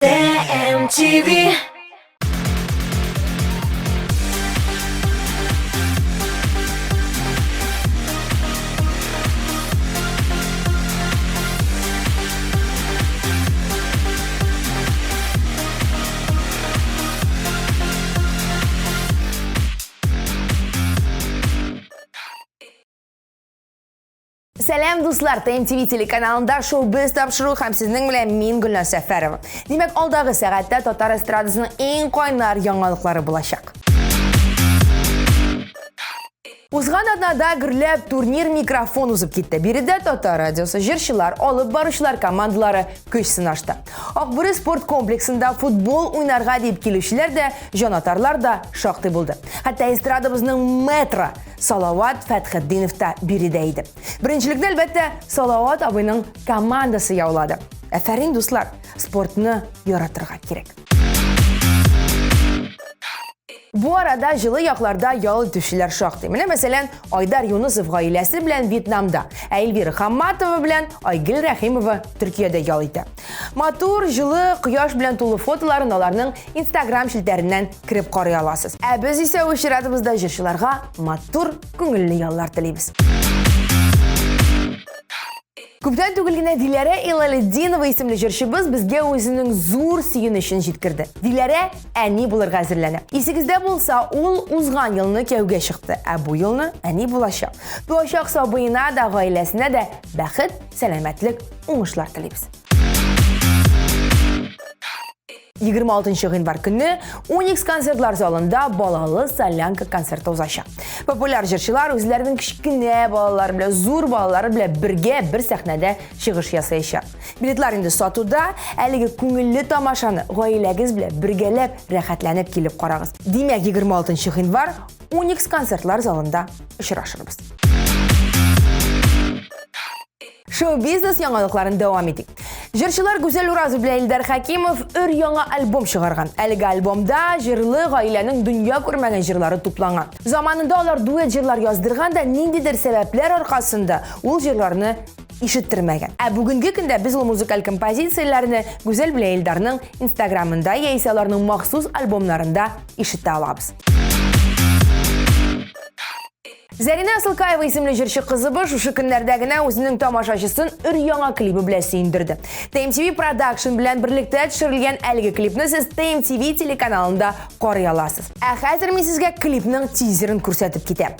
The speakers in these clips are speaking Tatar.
TMTV. Сәлам, дуслар! ТМТВ телеканалында шоу-біз тапшыру һәм сезнең белән мин Гөлназ Сәфәрова. Димәк, алдагы сәгатьтә татар эстрадасының иң кайнар яңалыклары булачак. Узган атнада гөрләп турнир микрофон узып китте. Биредә татар радиосы җырчылар, алып баручылар командалары көч сынашты. Акбүре спорт комплексында футбол уйнарга дип килүчеләр дә, җанатарлар да шактый булды. Хәтта эстрадабызның метро Салават Фәтхетдинов та биредә иде. Беренчелекне, әлбәттә, Салават абыйның командасы яулады. Әфәрин, дуслар, спортны яратырга кирәк. Бу арада җылы якларда ял итүчеләр шактый. Менә мәсәлән, Айдар Юнысов гаиләсе белән Вьетнамда, ә Эльвира Хамматова белән Айгөл Рәхимова Төркиядә ял итә. Матур, җылы, кояш белән тулы фотоларын аларның Инстаграм челтәреннән кереп карый аласыз. Ә без исә үз чиратыбызда җырчыларга матур, күңелле яллар телибез. Күптән түгел генә Диләрә Илалетдинова исемле җырчыбыз безгә үзенең зур сөенечен җиткерде. Диләрә әни булырга әзерләнә. Исегездә булса, ул узган елны кияүгә чыкты, ә бу елны әни булачак. Туачак сабыена да, гаиләсенә дә бәхет, сәламәтлек, уңышлар телибез. 26 гыйнвар көнне Уникс концертлар залында балалы солянка концерты узачак. Популяр җырчылар үзләренең кечкенә балалары белән, зур балалары белән бергә бер сәхнәдә чыгыш ясаячак. Билетлар инде сатуда, әлеге күңелле тамашаны гаиләгез белән бергәләп рәхәтләнеп килеп карагыз. Димәк, 26 гыйнвар Уникс концертлар залында очрашырбыз. Шоу-бизнес яңалыкларын дәвам итик. Җырчылар Гүзәл Уразова белән Илдар Хәкимов өр яңа альбом чыгарган. Әлеге альбомда җырлы гаиләнең дөнья күрмәгән җырлары тупланган. Заманында алар дуэт җырлар яздырган да, ниндидер сәбәпләр аркасында ул җырларны ишеттермәгән. Ә бүгенге көндә без ул музыкаль композицияләрне Гүзәл белән Илдарның Инстаграмында яисә аларның махсус альбомнарында ишетә алабыз. Зәринә Асылкаева исемле җырчы кызыбыз шушы көннәрдә генә үзенең тамашачысын өр-яңа клибы белән сөендерде. TMTV Production белән берлектә төшерелгән әлеге клипны сез TMTV телеканалында карый аласыз. Ә хәзер мин сезгә клипның тизерын күрсәтеп китәм.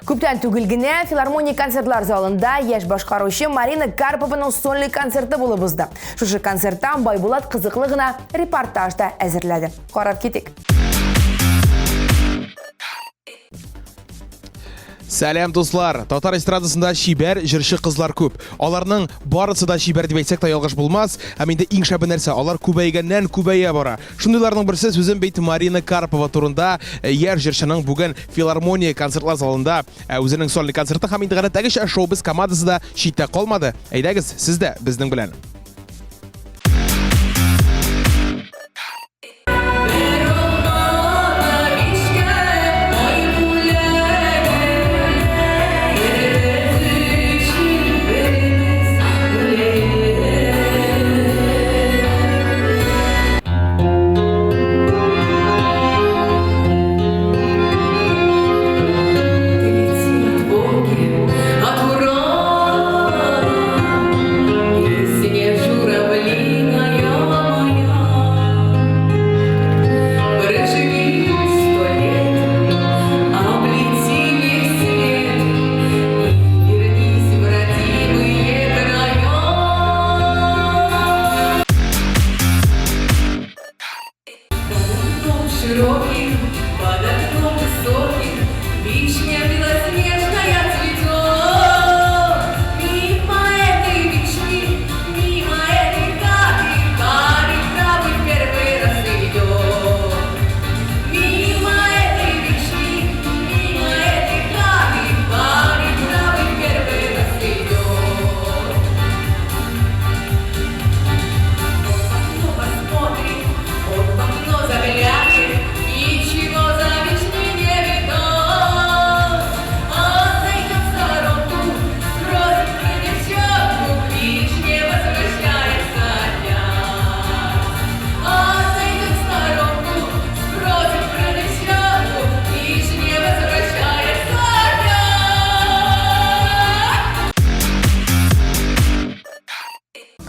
Күптән түгел генә филармония концертлар залында яшь башкаручы Марина Карпованың сольный концерты булып узды. Шушы концерттан Байбулат кызыклы гына репортаж да әзерләде. Карап китик. Сәлам, дуслар! Татар эстрадасында чибәр җырчы кызлар күп. Аларның барысы да чибәр дип әйтсәк тә ялгыш булмас. Һәм инде иң шәбе нәрсә, алар күбәйгәннән күбәя бара. Шундыйларның берсе сүзем бит Марина Карпова турында. Яшь җырчының бүген филармония концертлар залында үзенең сольный концерты һәм инде гадәттәгечә шоу-без командасы да читтә калмады. Әйдәгез, сез дә безнең белән.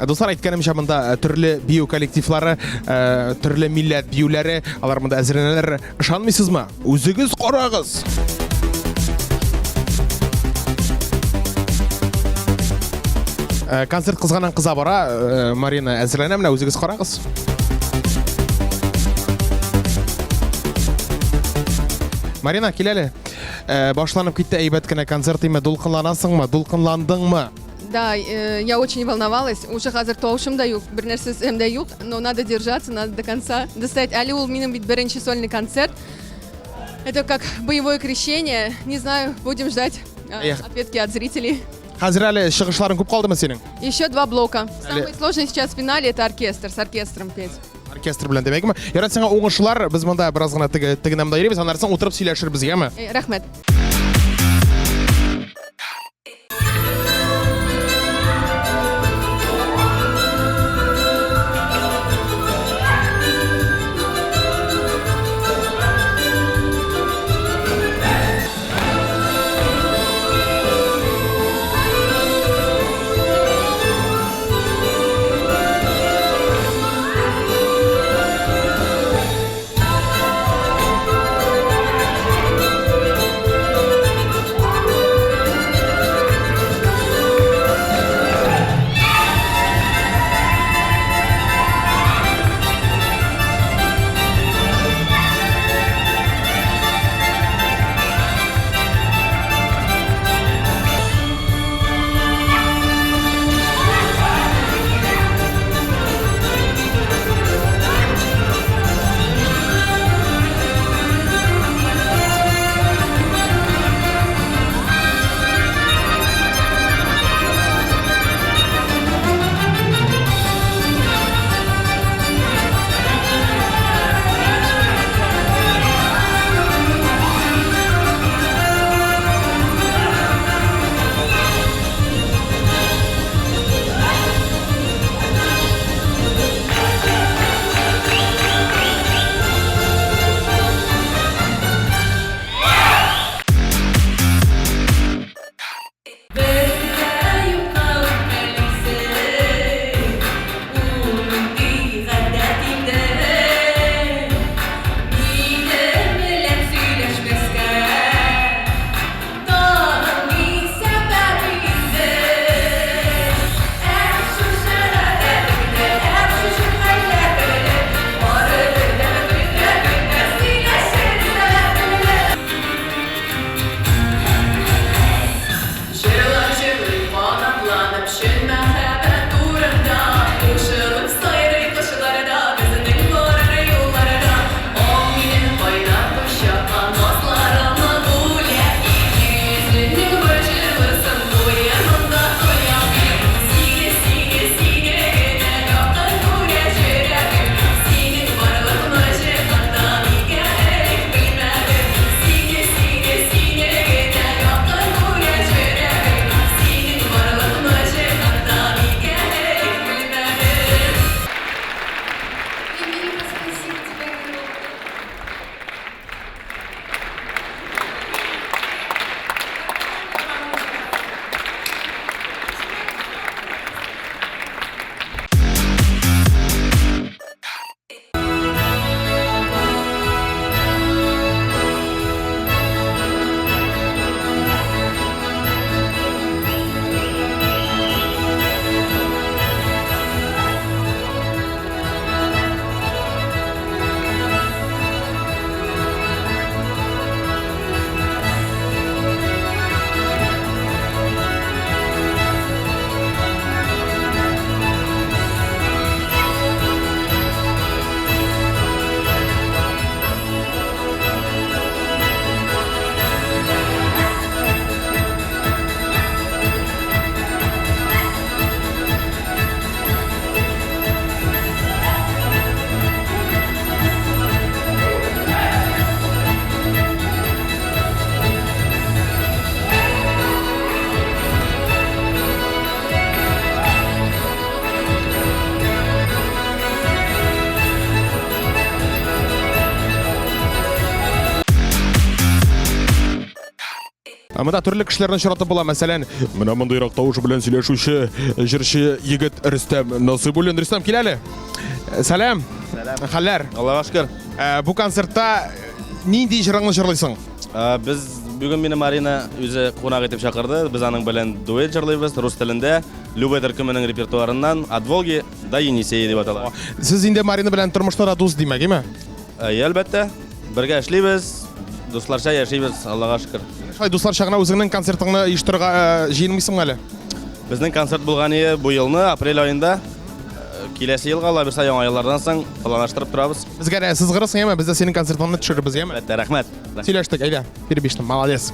Дуслар, әйткәнемчә, монда төрле бию коллективлары, төрле милләт биюләре, алар монда әзерләнәләр. Ышанмыйсызмы? Үзегез карагыз! Концерт кызганнан кыза бара. Марина әзерләнә, менә үзегез карагыз. Марина, кил әле. Башланып китте әйбәт кенә концерт име? Дулкынланасыңмы? Дулкынландыңмы? Да, я очень волновалась. Уже хәзер тавышым да юк, бер нәрсәсем дә юк, но надо держаться, надо до конца достоять. Әле ул минем бит беренче сольный концерт. Это как боевое крещение. Не знаю, будем ждать ответки от зрителей. Хәзер әле чыгышларың күп калдымы синең? Еще два блока. Самый сложный сейчас в финале это оркестр, с оркестром петь. Оркестр белән димәкме? Ярар, сиңа уңышлар. Без монда бераз гына теге тегенә монда йөрибез, аннары соң утырып сөйләшербез, яме? Рәхмәт. Монда төрле кешеләрне очратып була. Мәсәлән, менә мондыйрак тавыш белән сөйләшүче җырчы егет Рөстәм Насыйбуллин. Рөстәм, кил әле. Сәлам. Сәлам. Хәлләр? Аллага шөкер. Бу концертта нинди җырыңны җырлыйсың? Без бүген мине Марина үзе кунак итеп чакырды. Без аның белән дуэт җырлыйбыз рус телендә. Любэ төркеменең репертуарыннан От Волги до Енисея дип атала. Сез инде Марина белән тормышта да дус димәк, әйме? Әйе, әлбәттә. Бергә эшлибез, дусларча яшибез, Аллага шөкер. Шулай дусларча гына үзеңнең концертыңны оештырырга җыенмыйсыңмы әле? Безнең концерт булган ие бу елны, апрель аенда. Киләсе елга, Алла бирса, яңа еллардан соң планлаштырып торабыз. Безгә дә сызгырасың, яме? Без дә синең концертыңны төшерербез, яме? Әлбәттә, рәхмәт. Сөйләштек, әйдә, перебежно, молодец.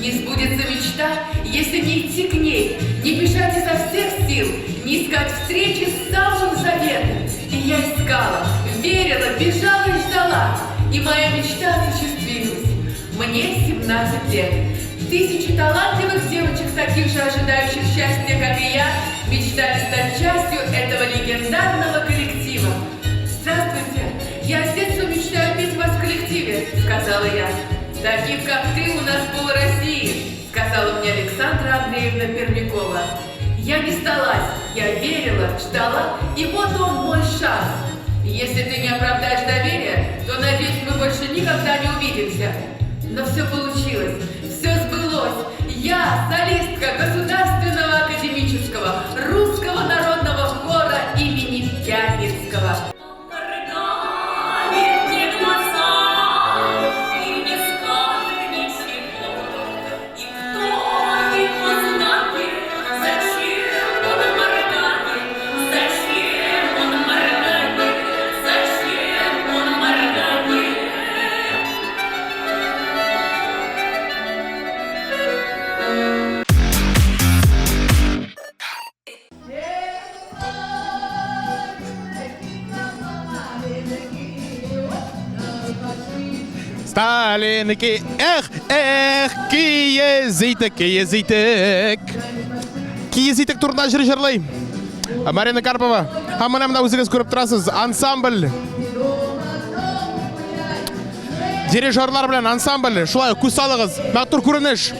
Не сбудется мечта, если не идти к ней, не бежать изо всех сил, не искать встречи с самым заветным. И я искала, верила, бежала и ждала, и моя мечта осуществилась. Мне 17 лет. Тысячи талантливых девочек, таких же ожидающих счастья, как и я, мечтали стать частью этого легендарного коллектива. Здравствуйте, я с детства мечтаю петь вас в коллективе, сказала я. Таких, как ты, у нас пол России, сказала мне Александра Андреевна Пермякова. Я не сдалась, я верила, ждала, и вот он мой шанс. Если ты не оправдаешь доверие, то, надеюсь, мы больше никогда не увидимся. Но все получилось, все сбылось. Я солистка Государственного академического русского народного хора имени Пятницкого. Сталинки, эх, эх, киез итек, киез итек. Киез итек турында җыр җырлый. Марина Карпова. Һәм менә менә үзегез күреп торасыз, ансамбль. Дирижерлар белән ансамбль. Шулай күз салыгыз. Матур күренеш.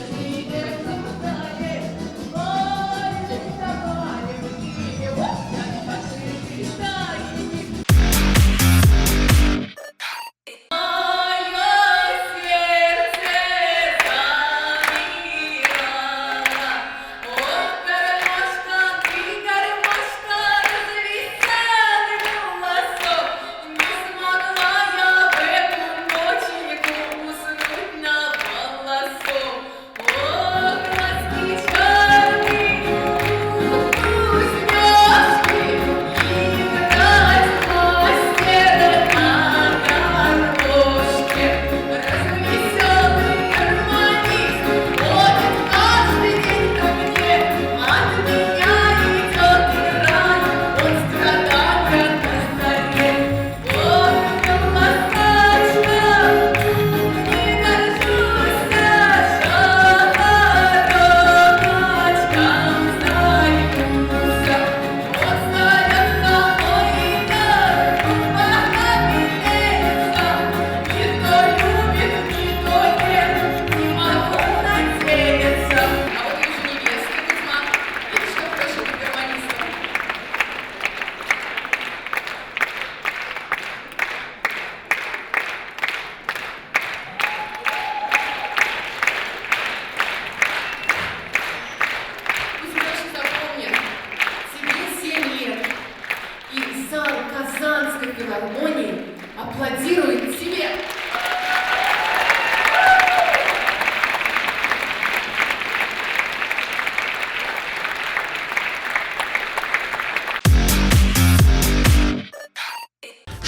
Филармонии аплодирует тебе.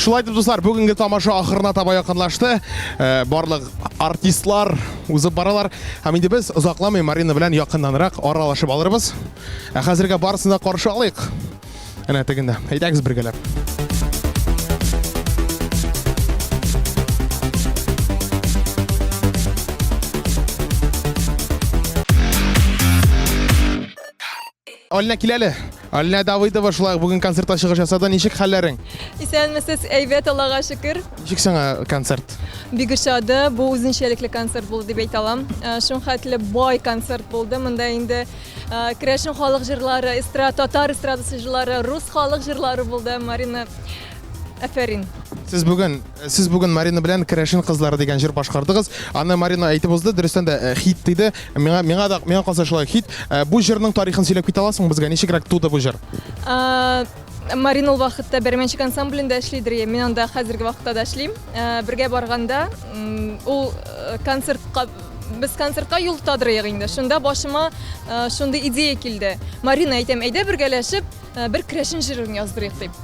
Шулай итеп, дуслар, бүгенге тамаша ахырына таба якынлашты. Э, барлык артистлар узып баралар. Һәм инде без озакламый Марина белән якыннанрак аралашып алырбыз. Ә хәзергә барысын да каршы алыйк. Әнә тегендә. Әйдәгез бергәләп. Алина кил әле. Алина Давыдова шулай бүген концертта чыгыш ясады. Ничек хәлләрең? Исәнмесез, әйбәт, Аллага шөкер. Ничек сиңа концерт? Бик ошады. Бу үзенчәлекле концерт булды дип әйтә алам. Э, шунхәтле бай концерт булды. Монда инде э, керәшен халык җырлары, эстрада, татар эстрадасы җырлары, рус халык җырлары булды. Марина, әфәрин. Сез бүген, сез бүген Марина белән Керәшен кызлары дигән җыр башкардыгыз. Аны Марина әйтеп узды, дөрестән дә э, хит диде. Миңа миңа да миңа калса шулай хит. Э, бу җырның тарихын сөйләп китә аласыңмы безгә? Ничегрәк туды бу җыр? Марина ул вакытта Бәрмәнчек ансамблендә эшлидер, мин анда хәзерге вакытта да эшлим. Э, бергә барганда ул концертка без концертка юл тотадыр инде. Шунда башыма шундый идея килде. Марина әйтәм, әйдә бергәләшеп бер керәшен җырын яздырыйк дип.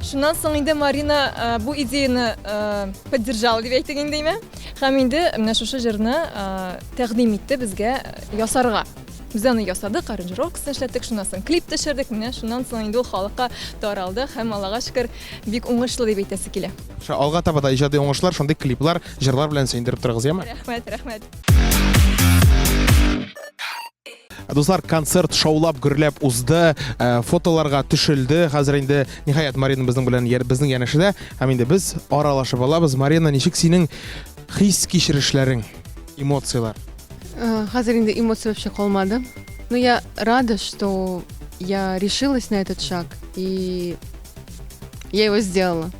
Шуннан соң инде Марина э, бу идеяны э, поддержала дип әйтик инде име. Һәм инде менә шушы җырны э, тәкъдим итте безгә ясарга. Без аны ясадык, аранжировкасын эшләттек, шуннан соң клип төшердек. Менә шуннан соң инде ул халыкка таралды һәм Аллага шөкер, бик уңышлы дип әйтәсе килә. Алга таба да иҗади уңышлар, шундый клиплар, җырлар белән сөендереп торыгыз, яме? Рәхмәт, рәхмәт. Дуслар, концерт шаулап, гөрләп узды, э, фотоларга төшелде. Хәзер инде, ниһаять, Марина безнең белән безнең янәшәдә. Һәм инде без аралашып алабыз. Марина, ничек синең хис кичерешләрең, эмоцияләр? Э, хәзер инде эмоция вообще калмады. Но я рада, что я решилась на этот шаг и я его сделала.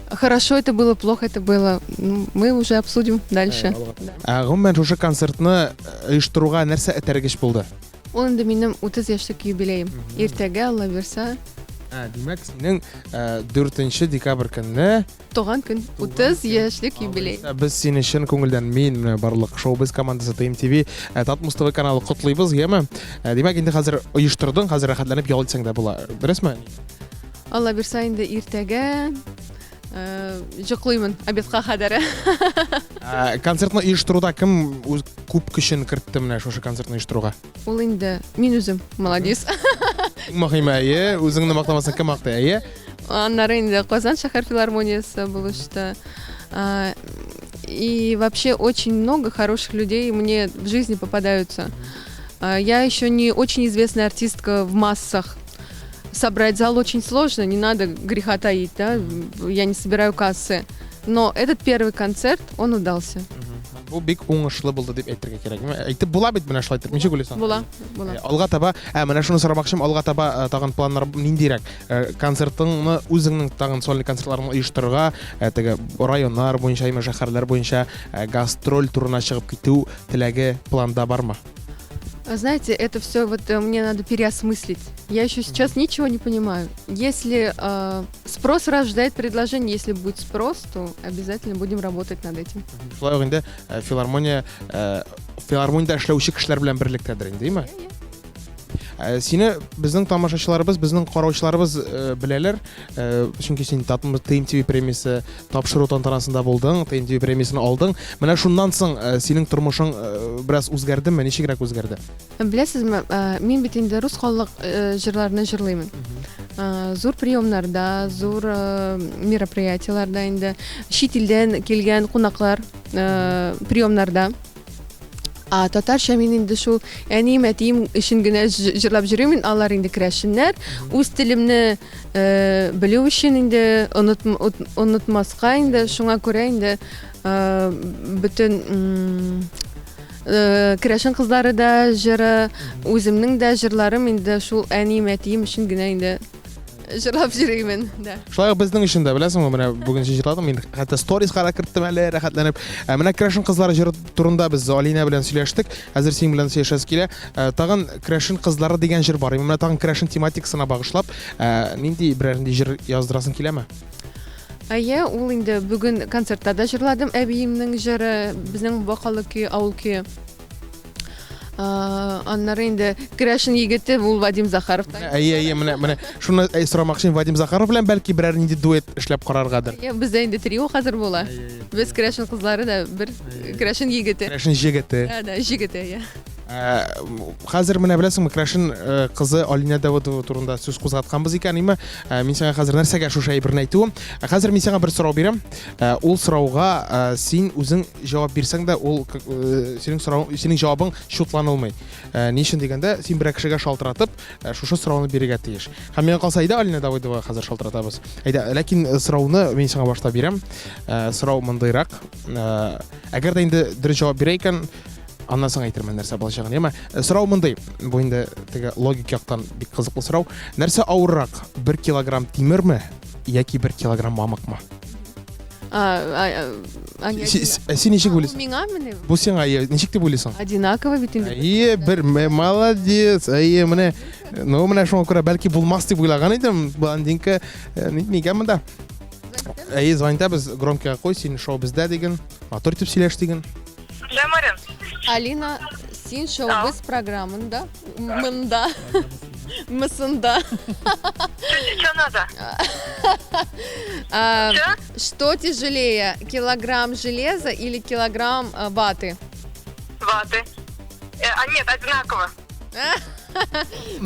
Хорошо это было, плохо это было. Ну, мы уже обсудим дальше. Ә, гомумән, шушы концертны э, оештыруга нәрсә этәргеч булды? Ул инде минем 30 яшьлек юбилеем. Иртәгә, Алла бирсә. Ә, димәк, синең 4 э, декабрь көнне туган көн, 30 яшьлек юбилей. Без сине чын күңелдән, мин, менә барлык шоу-без командасы ТМТВ, э, Татмус ТВ каналы котлыйбыз, яме? Димәк, инде хәзер оештырдың, хәзер рәхәтләнеп ял итсәң дә була. Дөресме? Алла бирса инде иртәгә җоклыймын обедка кадәр. Концертны оештыруда кем үз күп көчен кертте менә шушы концертны оештыруга? Ул инде мин үзем, молодец. Иң мөһиме, әйе, үзеңне мактамасаң кем мактый, әйе? Аннары инде Казан шәһәр филармониясе булышты. И вообще очень много хороших людей мне в жизни попадаются. Я еще не очень известная артистка в массах. Собрать зал очень сложно, не надо греха таить, да, я не собираю кассы. Но этот первый концерт, он удался. Бу бик уңышлы булды дип әйтергә кирәк. Әйтеп була бит менә шулай итеп. Ничек уйлыйсың? Була, була. Э, алга таба, ә менә шуны сорамакчым, алга таба э, тагын планнар ниндирәк? Э, концертыңны үзеңнең тагын сольный концертларыңны оештырырга, теге районнар буенча, имә шәһәрләр буенча гастроль турына чыгып китү теләге планда бармы? Знаете, это все вот э, мне надо переосмыслить. Я еще сейчас ничего не понимаю. Если э, спрос рождает предложение, если будет спрос, то обязательно будем работать над этим. Шулай ук инде э, филармония э, филармониядә эшләүче кешеләр белән берлектәдер инде, димме? Э, сине безнең тамашачыларыбыз, безнең караучыларыбыз э, беләләр. Э, чөнки син TMTV премиясе тапшыру тантанасында булдың, TMTV премиясен алдың. Менә шуннан соң синең тормышың бераз үзгәрдеме? Ничегрәк үзгәрде? Беләсезме, мин бит инде рус халык җырларны җырлыймын. Зур приемнарда, зур мероприятиеләрдә инде чит илдән килгән кунаклар приемнарда. А татарча мин инде шул әнием, әтием өчен генә җырлап йөрим, алар инде керәшеннәр. Үз телемне э, белү өчен инде онытмаска инде шуңа күрә инде э, бөтен э, керәшен кызлары да җыры, үземнең дә җырларым инде шул әнием, әтием өчен генә инде Җырлап йөриймен, да. Шулай ук безнең өчен дә, беләсеңме, менә бүген син җырладың, мин хәтта сториска да керттем әле, рәхәтләнеп. Ә, менә Керәшен кызлары җыры турында без Алинә белән сөйләштек. Хәзер синең белән сөйләшәсе килә. Ә, тагын Керәшен кызлары дигән җыр бар. Менә тагын керәшен тематикасына багышлап, ә, нинди берәр нинди җыр яздырасың киләме? Әйе, ул инде бүген концертта да җырладым әбиемнең җыры, безнең Бакалы көе, авыл көе. Аннары инде керәшен егете ул Вадим Захаров. Әйе, әйе, менә менә шуны сорамакчы, Вадим Захаров белән бәлки берәр нинди дуэт эшләп караргадыр. Әйе, бездә инде трио хәзер була. Без керәшен кызлары да бер керәшен егете. Керәшен җегете. Да, да, җегете, әйе. Хәзер менә беләсеңме, керәшен кызы Алинә Давыдова турында сүз кузгатканбыз икән, име? Мин сиңа хәзер нәрсәгә шушы әйберне әйтүем? Хәзер мин сиңа бер сорау бирәм. Ул сорауга син үзең җавап бирсәң дә, ул синең сорау, синең җавабың чутланылмый. Ни өчен дигәндә, син берәр кешегә шалтыратып, шушы сорауны бирергә тиеш. Һәм миңа калса, әйдә Алинә Давыдовага хәзер шалтыратабыз. Әйдә, ләкин сорауны мин сиңа башта бирәм. Сорау мондыйрак. Әгәр дә инде дөрес җавап бирә икән, аннан соң әйтермен нәрсә булачагын, яме. Сорау мондый. Бу инде теге логик яктан бик кызыклы сорау. Нәрсә авыррак, 1 килограмм тимерме яки 1 килограмм мамыкмы? Син ничек уйлыйсың? Миңа менә. Бу сиңа, ничек дип уйлыйсың? Одинаково бит инде. Әйе, бер молодец. Әйе, менә, ну менә шуңа күрә бәлки булмас дип уйлаган идем. Блондинка нигә монда? Әйе, звонитабыз, громкийга куй, син шоу бездә диген. Матур итеп сөйләш диген. Да, Марин. Алина, син шоу-біз программында, мында, мысында. Что надо? А, что тяжелее, килограмм железа или килограмм ваты? Ваты. А нет, одинаково.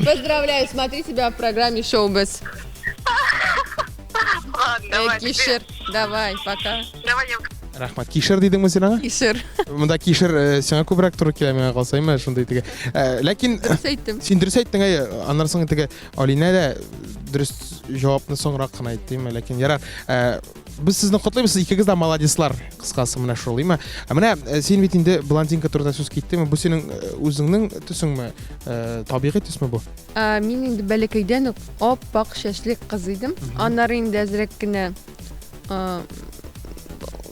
Поздравляю, смотри себя в программе «Шоу-біз». Ладно, давай. Кишер, давай, пока. Давай, Евка. Рәхмәт. Кишер дидеңме син аңа? Кишер. Монда кишер сиңа күбрәк туры килә миңа калса, әйме, шундый теге. Ләкин Дөрес әйттем. Син дөрес әйттең, әйе. Аннан соң теге Алинә дә дөрес җавапны соңрак кына әйтте, әйме, ләкин ярар. Без сезне котлыйбыз, сез икегез дә молодецлар. Кыскасы менә шул, әйме. Ә менә син бит инде блондинка турында сүз киттеме? Бу синең үзеңнең төсеңме? Табигый төсме бу? Мин инде бәләкәйдән үк ап-ак чәчле кыз идем. Аннары инде әзрәк кенә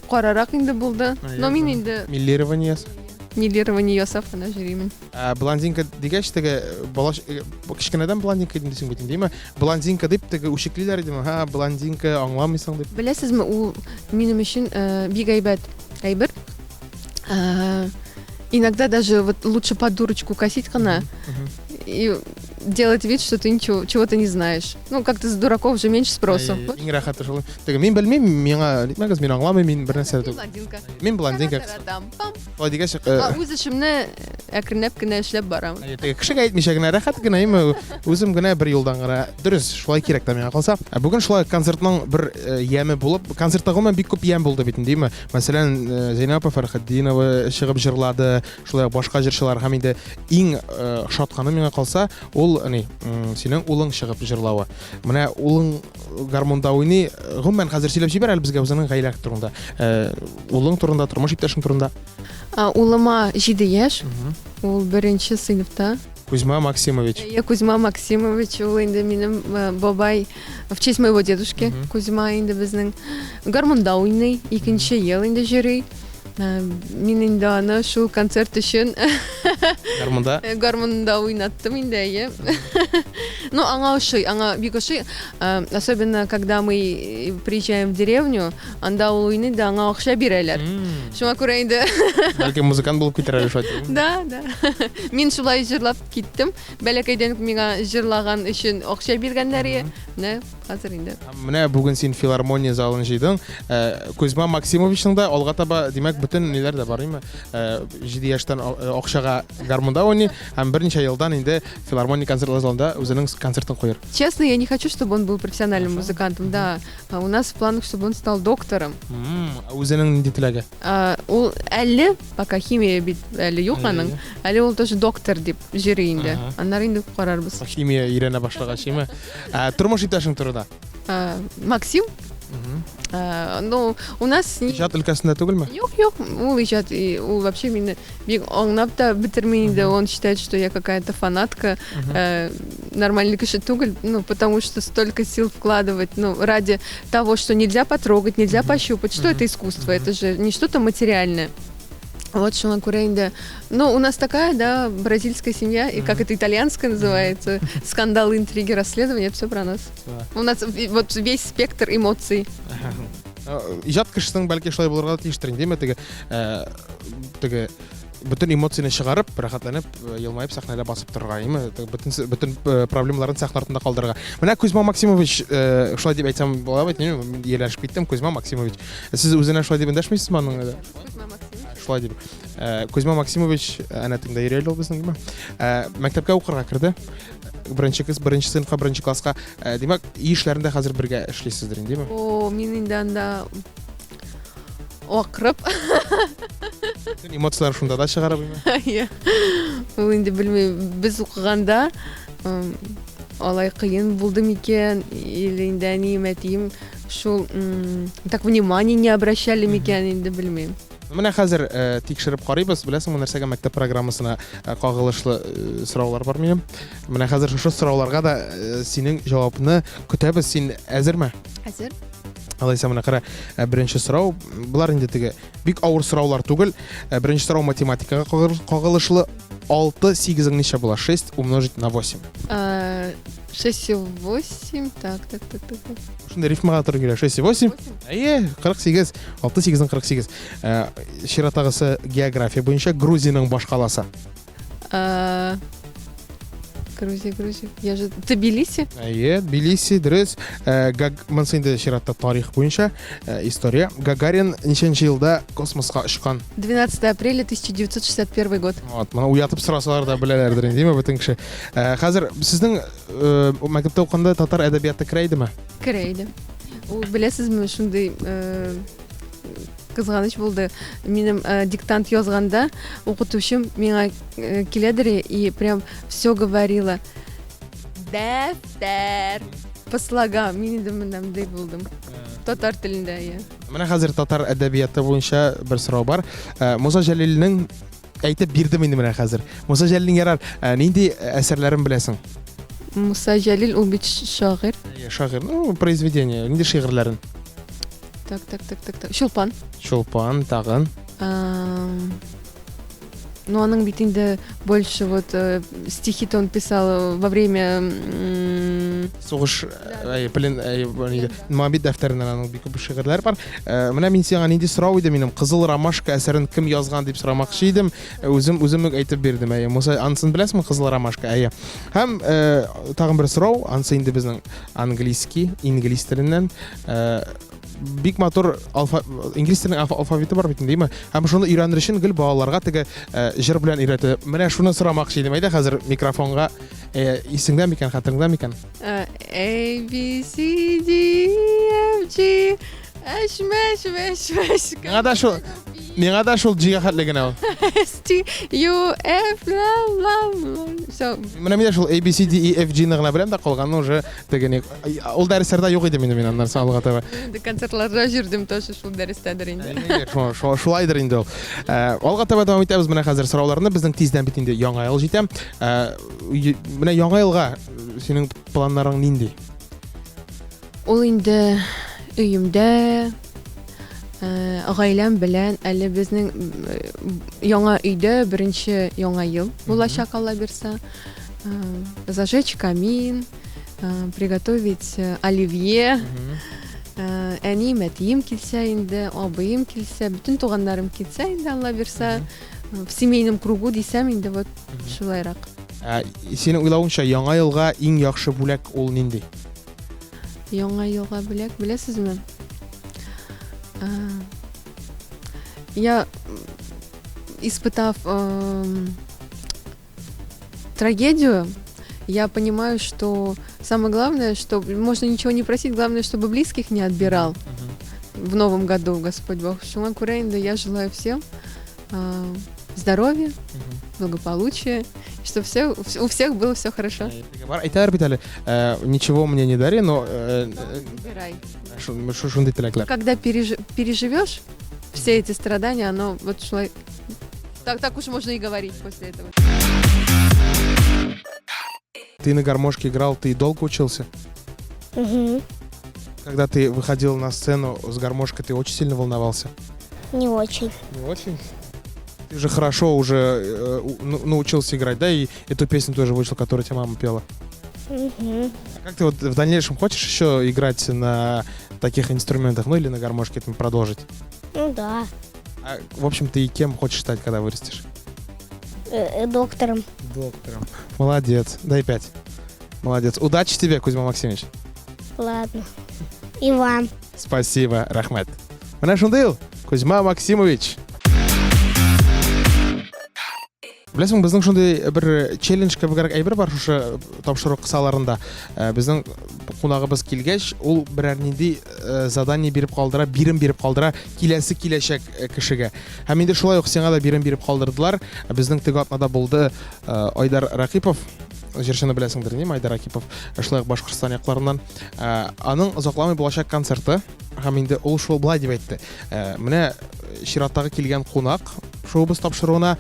карарак инде булды. Но мин инде милирование ясап. Милирование ясап кына йөримен. Ә, блондинка дигәч теге бала кечкенәдән блондинка идем дисең бит инде, әйме? Блондинка дип теге үчеклиләр идеме? Һа, блондинка, аңламыйсың дип. Беләсезме, ул минем өчен бик әйбәт әйбер. Иногда даже вот лучше под дурочку косить кына и делать вид, что ты ничего, чего-то не знаешь. Ну, как-то с дураков же меньше спросу. Иң рәхәте шул. Теге мин белмим, миңа әйтмәгез, мин аңламыйм, мин бер нәрсә түгел. Блондинка. Мин блондинка. Шулай дигәч, үз эшемне әкренләп кенә эшләп барам. Теге кешегә әйтмичә генә рәхәт кенә, әйме, үзем генә бер юлдан гына. Дөрес, шулай кирәк тә миңа калса. Бүген шулай концертның бер яме булып, концертта гомумән бик күп ям булды бит инде, әйме. Мәсәлән, Зәйнәп апа Фәрхетдинова чыгып җырлады, шулай ук башка җырчылар һәм инде иң ошатканы миңа калса, ул ни, синең улың чыгып җырлавы. Менә улың гармунда уйный. Гомумән, хәзер сөйләп җибәр әле безгә үзеңнең гаиләң турында. Улың турында, тормыш иптәшең турында. Улыма 7 яшь. Ул беренче сыйныфта. Кузьма Максимович. Я Кузьма Максимович, ул инде минем бабай, в честь моего дедушки. Кузьма инде безнең гармунда уйный, икенче ел инде йөри. Мин инде аны шул концерт өчен гармунда гармунда уйнаттым инде, әйе. Ну, аңа ошый, аңа бик ошый. Особенно, когда мы приезжаем в деревню, анда ул уйный да, аңа акча бирәләр. Шуңа күрә инде. Бәлки музыкант булып китәр әле шулай. Да, да. Мин шулай җырлап киттем. Бәләкәйдән үк миңа җырлаган өчен акча биргәннәр иде. Менә хәзер инде. Менә бүген син филармония залын җыйдың. Кузьма Максимовичның да алга таба, димәк, бөтен ниләр дә бар, име? 7 яшьтән акчага гармунда уйный һәм берничә елдан инде филармония концертлар залында үзенең концертын куер. Честно, я не хочу, чтобы он был профессиональным музыкантом, да. У нас в планах, чтобы он стал доктором. Үзенең нинди теләге? Ул әле пока химия бит әле юк аның. Әле ул тоже доктор дип йөри инде. Аннары инде карарбыз. Химия өйрәнә башлагач, име? Тормыш иптәшең турында? Максим? Ну, у нас... Иҗат өлкәсендә түгелме? Юк, юк, ул иҗат, ул вообще мине бик аңлап та бетерми инде. Он считает, что я какая-то фанатка, нормальный кеше түгел, ну, потому что столько сил вкладывать, ну, ради того, что нельзя потрогать, нельзя пощупать. Что это искусство? Это же не что-то материальное. Вот шуңа күрә инде. Ну, у нас такая, да, бразильская семья, и как это итальянская называется, скандалы, интриги, расследования, это все про нас. У нас вот весь спектр эмоций. Иҗат кешесенең бәлки шулай булырга тиештер инде, теге, теге. Бөтен эмоцияне чыгарып, рәхәтләнеп, елмаеп сәхнәдә басып торырга, әйеме? Бөтен бөтен проблемаларын сәхнә артында калдырырга. Менә Кузьма Максимович, шулай дип әйтсәм була бит, мин ияләшеп киттем, Кузьма Максимович. Сез үзенә шулай дип эндәшмисезме аның? Кузьма Максимович. Шулай дип. Кузьма Максимович, әнә тегендә йөри әле ул безнең, әйеме? Мәктәпкә укырга керде. Беренче кыз, беренче сыйныфка, беренче класска. Димәк, өй эшләрендә хәзер бергә эшлисездер инде, әйеме? О, мин инде анда акырып. Бөтен эмоцияләр шунда да чыгарып име? Иә. Ул инде белмим, без укыганда алай кыен булды микән, или инде әнием, әтием шул так внимание не обращали микән, инде белмим. Менә хәзер э, тикшереп карыйбыз. Беләсеңме, нәрсәгә мәктәп программасына э, кагылышлы э, сораулар бар минем. Менә хәзер шушы сорауларга да э, синең җавапны көтәбез. Син әзерме? Әзер. Алайса менә кара, э, беренче сорау, болар инде теге бик авыр сораулар түгел. Э, беренче сорау математикага кагылышлы. 6 8 ничә була? 6 умножить на 8. 6 и 8. Так, так, так, так. так. Шунда рифмага туры килә. 6 и 8. Әйе, 48. 6 8 48. Э, чираттагысы география буенча Грузиянең башкаласы. Грузия, Грузия. Я же Тбилиси? Әйе, Тбилиси, дөрес. Э, Гаг... Монысы инде чиратта тарих буенча э, история. Гагарин ничәнче елда космоска очкан? 12 апреля 1961 год. Вот, моны уятып сорасалар да беләләрдер инде, димме бөтен кеше. Э, хәзер сезнең э, мәктәптә укыганда татар әдәбияты керә идеме? Керә иде. Ул беләсезме, шундый э, кызганыч булды. Минем э, диктант язганда укытучым миңа э, киләдер и прям все говорила. Дәфтәр. По слогам. Мин инде менә мондый булдым. Татар телендә, иә. Менә хәзер татар әдәбияты буенча бер сорау бар. Э, Муса Җәлилнең әйтеп бирдем инде менә хәзер. Муса Җәлилнең ярар, нинди әсәрләрен беләсең? Муса Җәлил ул бит шагыйрь. Шагыйрь, ну, произведение, нинди шигырьләрен? Так, так, так, так, так. Чулпан. Чулпан, тагын. Ну, аның бит инде больше вот э, стихи-то он писал э, во время... Сугыш, э, плен, Моабит дәфтәреннән аның бик күп шигырьләр бар. Менә мин сиңа нинди сорау иде минем, Кызыл ромашка әсәрен кем язган дип сорамакчы идем. Үзем үзем үк әйтеп бирдем. Әйе, Муса, анысын беләсеңме, Кызыл ромашка? Әйе. Һәм тагын бер сорау, анысы инде безнең английский, инглиз теленнән. Бик матур алфа, инглиз теленең алфавиты бар бит инде, димме? Һәм шуны өйрәнер өчен гел балаларга теге җыр белән өйрәтә. Менә шуны сорамакчы идем. Әйдә хәзер микрофонга исеңдә микән, хәтереңдә микән? A, B, C, D, F, G, H, M, H, H, H, Миңа да шул Миңа да шул G-гә хәтле генә ул. S, T, U, F, L, L, L. Все. Менә мин дә шул A, B, C, D, E, F, G-ны гына беләм дә, калганын уже теге ни. Ул дәресләрдә юк иде минем, мин аннан соң алга таба. Инде концертларда йөрдем тоже шул дәрестәдер инде. Шулайдыр инде ул. Э, алга таба дәвам итәбез менә хәзер сорауларны. Безнең тиздән бит инде Яңа ел җитә. Э, менә Яңа елга синең планнарың нинди? Ул инде өемдә э, гаиләм белән әле безнең яңа өйдә беренче яңа ел булачак, Алла бирсә. Зажечь камин, приготовить оливье. Әнием, әтием килсә инде, абыем килсә, бөтен туганнарым килсә инде, Алла бирсә, в семейном кругу дисәм инде вот шулайрак. Ә, синең уйлавыңча, яңа елга иң яхшы бүләк ул нинди? Яңа елга бүләк, беләсезме? Я, испытав трагедию, я понимаю, что самое главное, что можно ничего не просить, главное, чтобы близких не отбирал в новом году Господь Бог. Шуңа күрә инде я желаю всем здоровья, благополучия, чтобы все, у всех было все хорошо. Бар әйтәләр бит әле, ничего мне не дари, но Выбирай. Шундый теләкләр. Когда переживешь все эти страдания, оно вот шулай. Так, так уж можно и говорить после этого. Ты на гармошке играл, ты долго учился? Угу. Когда ты выходил на сцену с гармошкой, ты очень сильно волновался? Не очень. Не очень? Ты же хорошо уже научился играть, да? И эту песню тоже выучил, которую тебе мама пела. Угу. А как ты вот в дальнейшем хочешь еще играть на таких инструментах, ну или на гармошке там продолжить? Ну да. А, в общем, ты кем хочешь стать, когда вырастешь? Э, доктором. Доктором. Молодец. Дай пять. Молодец. Удачи тебе, Кузьма Максимович. Ладно. И вам. Спасибо, рәхмәт. Менә шундый ул, Кузьма Максимович. Беләсең, безнең шундый бер челлендж кебегрәк әйбер бар шушы тапшыру кысаларында. Э, безнең кунагыбыз килгәч, ул берәр нинди э, задание биреп калдыра, бирем биреп калдыра киләсе киләчәк э, кешегә. Һәм инде шулай ук сиңа да бирем биреп калдырдылар. Безнең теге атнада булды Айдар Ракипов, җырчыны беләсеңдер, не Айдар Ракипов, шулай ук Башкортстан якларыннан. Аның озакламый булачак концерты һәм инде ул шул былай дип әйтте. Менә чираттагы килгән кунак шоубыз тапшыруына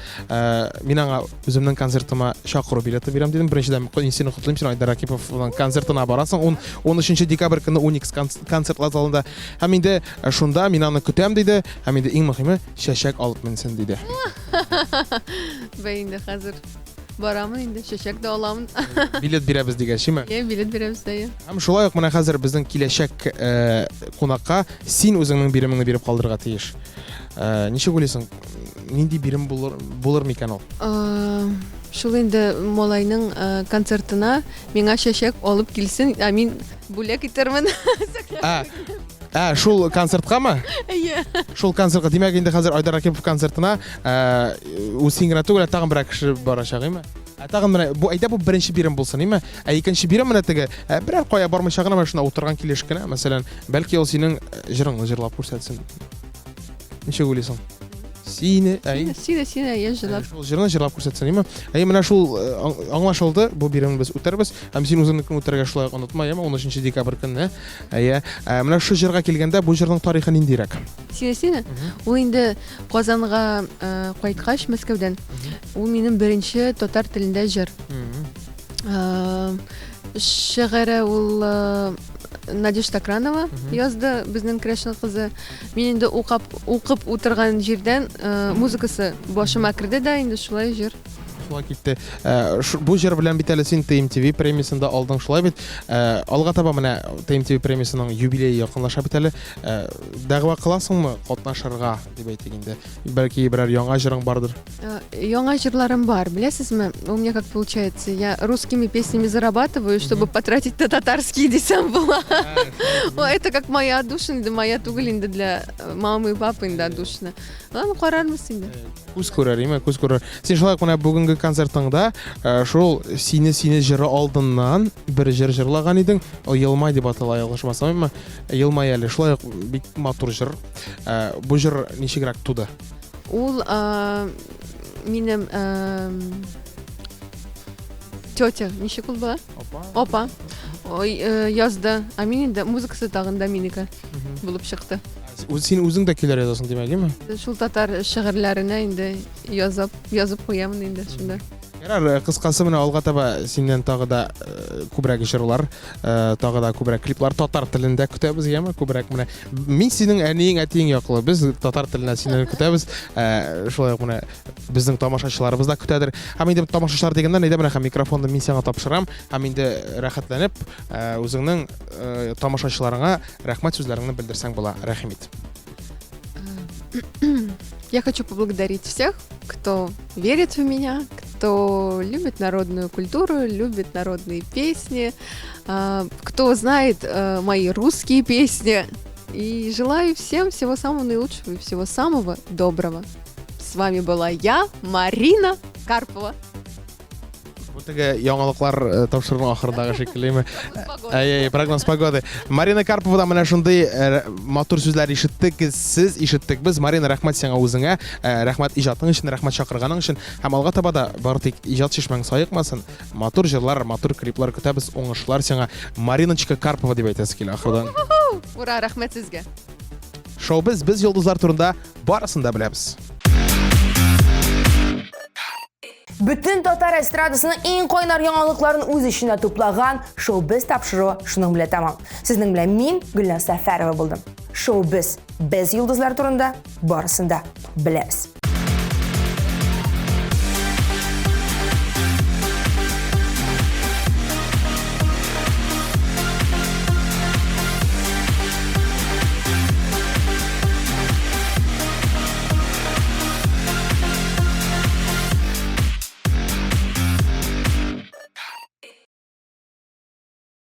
мин аңа үземнең концертыма чакыру билеты бирәм дидем. Беренчедән, мин сине котлыйм, син Айдар Ракиповның концертына барасың. 13 декабрь көне Уникс концертлар залында. Һәм инде шунда мин аны көтәм диде. Һәм инде иң мөһиме чәчәк алып менсен диде. Бәй инде хәзер барамын инде, чәчәк тә аламын. Билет бирәбез дигәч, име? Иә, билет бирәбез дә, иә. Һәм шулай ук менә хәзер безнең киләчәк э, кунакка син үзеңнең биремеңне биреп калдырырга тиеш. Э, ничек уйлыйсың, нинди бирем булыр, булыр микән ул? Э, шул инде малайның э, концертына миңа чәчәк алып килсен, ә мин бүләк итермен. Ә, Ә, шул концерткамы? Әйе. Шул концертка, димәк, инде хәзер Айдар Ракипов концертына ә, ул син генә түгел, ә тагын берәр кеше барачак, име? Ә тагын менә бу әйдә бу беренче бирем булсын, име? Ә икенче бирем менә теге, ә, берәр кая бармыйча гына менә шунда утырган килеш кенә, мәсәлән, бәлки ул синең җырыңны җырлап күрсәтсен. Ничек уйлыйсың? Сине, әй. Сине, сине, әйе, җырлап. Шул җырны җырлап күрсәтсен, име? Әй, менә шул аңлашылды, бу биремне без үтәрбез. Һәм син үзеңнекен үтәргә шулай ук онытма, яме, 13 декабрь көнне. Әйе. Ә, менә шушы җырга килгәндә, бу җырның тарихы ниндирәк? Сине, сине. Ул инде Казанга э, кайткач Мәскәүдән, ул минем беренче татар телендә җыр. Э, шигыре ул э, Надежда Кранова язды, безнең керәшен кызы. Мин инде укап, укып утырган җирдән э, музыкасы башыма керде дә, инде шулай җыр. Шулай китте. Э, бу җыр белән бит әле син TMTV премиясен дә алдың, шулай бит? Э, алга таба менә TMTV премиясының юбилее якынлаша бит әле. Э, дәгъва кыласыңмы катнашырга дип әйтик инде? Бәлки берәр яңа җырың бардыр? Яңа җырларым бар, беләсезме? У меня как получается, я русскими песнями зарабатываю, чтобы потратить на татарские дисәм була. Это как моя отдушина, да моя түгел инде для мамы и папы инде отдушина. Ладно, карарбыз инде. Күз күрер, име, күз күрер. Син шулай ук менә бүгенге концертыңда э, шул сине сине җыры алдыннан бер җыр җырлаган идең. Ул Елмай дип атала, ялгышмасам, име? Елмай әле. Шулай ук бик матур җыр. Э, бу җыр ничегрәк туды? Ул э, минем тетя, ничек ул була? Опа. Опа. Ой, язды. Ә мин инде музыкасы тагын да минеке булып чыкты. Син үзең дә көйләр язасың, димәк, әйеме? Шул татар шигырьләренә инде язып, язып куямын инде шунда. Ярар, э, кыскасы менә алга таба синнән тагы да э, күбрәк җырлар, э, тагы да күбрәк клиплар татар телендә көтәбез, яме? Күбрәк менә мин синең әниең, әтиең яклы. Без татар теленә синнән көтәбез. Шулай ук менә безнең тамашачыларыбыз да көтәдер. Һәм инде тамашачылар дигәннән, әйдә менә һәм микрофонны мин сиңа тапшырам. Һәм инде рәхәтләнеп, үзеңнең тамашачыларыңа Рәхмәт сүзләреңне белдерсәң була, рәхим ит. Я хочу поблагодарить всех, кто верит в меня, кто любит народную культуру, любит народные песни, кто знает мои русские песни. И желаю всем всего самого наилучшего и всего самого доброго. С вами была я, Марина Карпова. Бу теге яңалыклар э, тапшыруның ахырындагы шикеллеме? Әй, прогноз погоды. Марина Карповадан менә шундый э, матур сүзләр ишеттек, сез ишеттек без. Марина, рәхмәт сиңа үзеңә, э, рәхмәт иҗатың өчен, рәхмәт чакырганың өчен. Һәм алга таба да бары тик иҗат чишмәң саекмасын. Матур җырлар, матур клиплар көтәбез, уңышлар сиңа. Мариночка Карпова дип әйтәсе килә ахырдан. Ура, рәхмәт сезгә. Шоу без, без йолдызлар турында барысын да беләбез. Бөтен татар эстрадасының иң кайнар яңалыкларын үз эченә туплаган Шоу-без тапшыруы шуның белән тәмам. Сезнең белән мин, Гөлназ Сәфәрова булдым. Шоу-без, без йолдызлар турында барысын да беләбез.